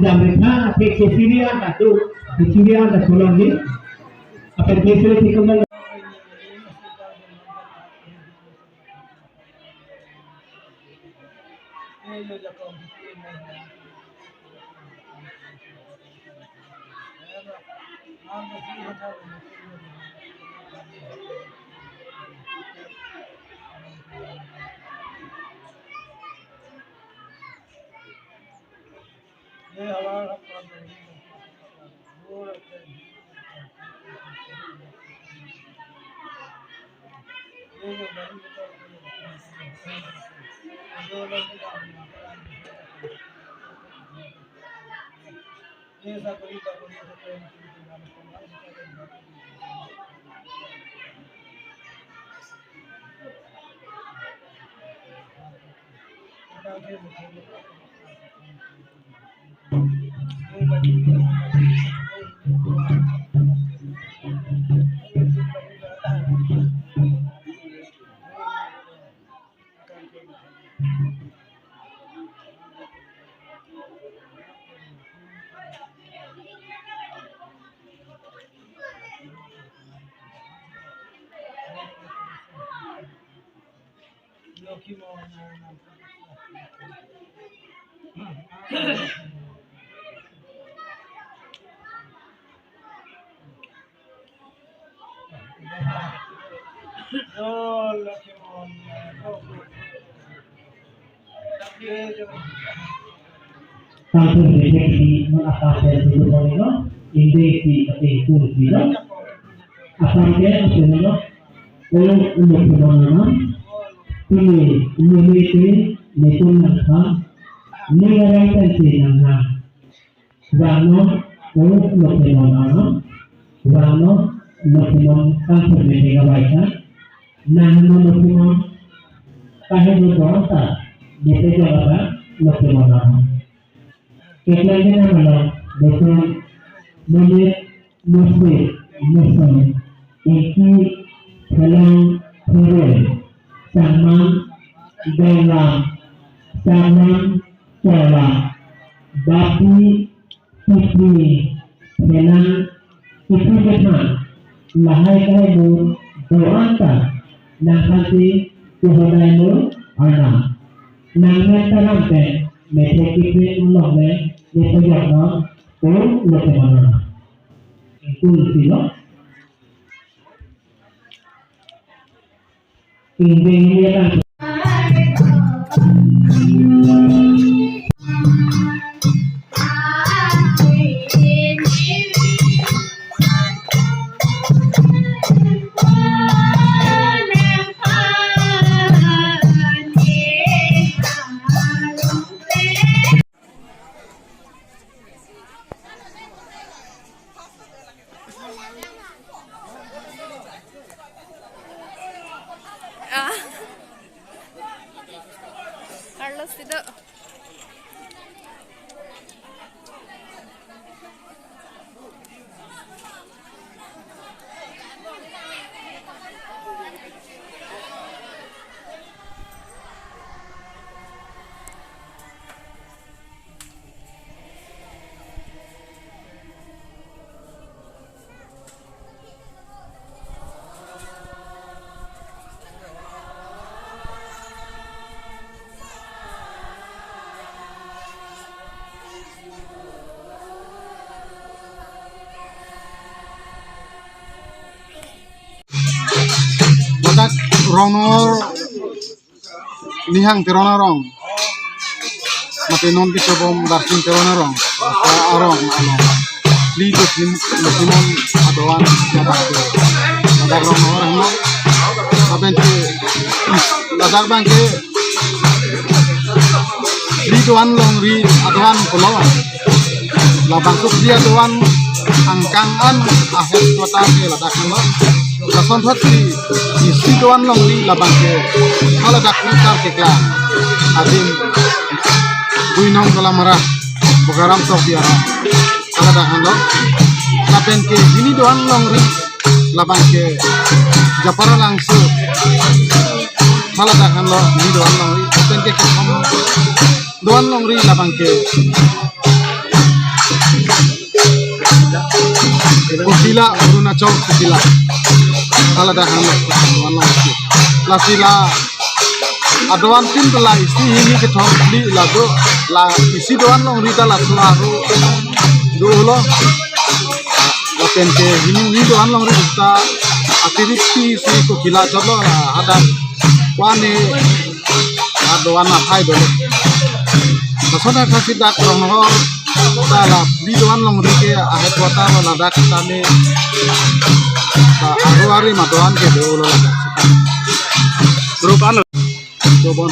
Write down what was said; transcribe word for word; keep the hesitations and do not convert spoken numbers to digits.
Sampai ke Syria dah tu, di Syria dah tolong ni. Apa dia sudah tiga bulan? Tangtung bebek si non asam pen si lo no, India si kate pun si lo. Asam pen si lo, o ulo puno nama, pini ulo mete, netum nangkha, ni orang pen si nangkha. Vangnon, o lokenon ano, vangnon, lokenon, kangthur mete kabaika, nangno lokenon, kahe do bonta, mete jalaba, lokenon ano. Kekleng kena malo, betul, menit, musi, musi, iki, thelong, theroi, saman, donglam, saman, tola, bapi, pipi, phelang, ipi kethan, lahai kalaimo, do-an ta, nangphansi, kehodai mo, arna. Nangmen ta lampen, methek kipin longle, methek yoknon, o lokenon ano. Kul silo. Ingdeng ni alam. Ah. Carlos itu. Ladak Rongnongor Nihang Teron arong. Mate non kechobom Darsing Teron arong. Arong, ano. Li Dosim, Dosimon adoan, ladak ke. Ladak Rongnongor, ano. Lapen ke, ladak abang ke. Li doan longri adoan pulo. Labangso li adoan angkang an ahem kota ke ladak, ano. Lason thot si isi doan longri labang ke. Haladak Kurkar Keklang. Adim Buinong Dolamara. Bogaram Sok Biara. Haladak hanglo. Lapen ke hini doan longri labang ke Japara Langso. Haladak hanglo hini doan longri. Lapen ke kethom doan longri labang ke Kokila, Arunachal Kokila. Hala dak hang lo, doan longri. Lasi la adoan tin la isi hini kethom phli la do, la isi doan longri ta laso aro dolo. Lapen ke hini ni doan longri ta atirikti si Kokila chotlo, la hadak ko-an adoan athai dolo. Lason athasi dak Ronghor ta la phli doan longri ke ahet vata ladak tame ta aro ari ma doan ke dolo ladak. Grup ano? Dobon.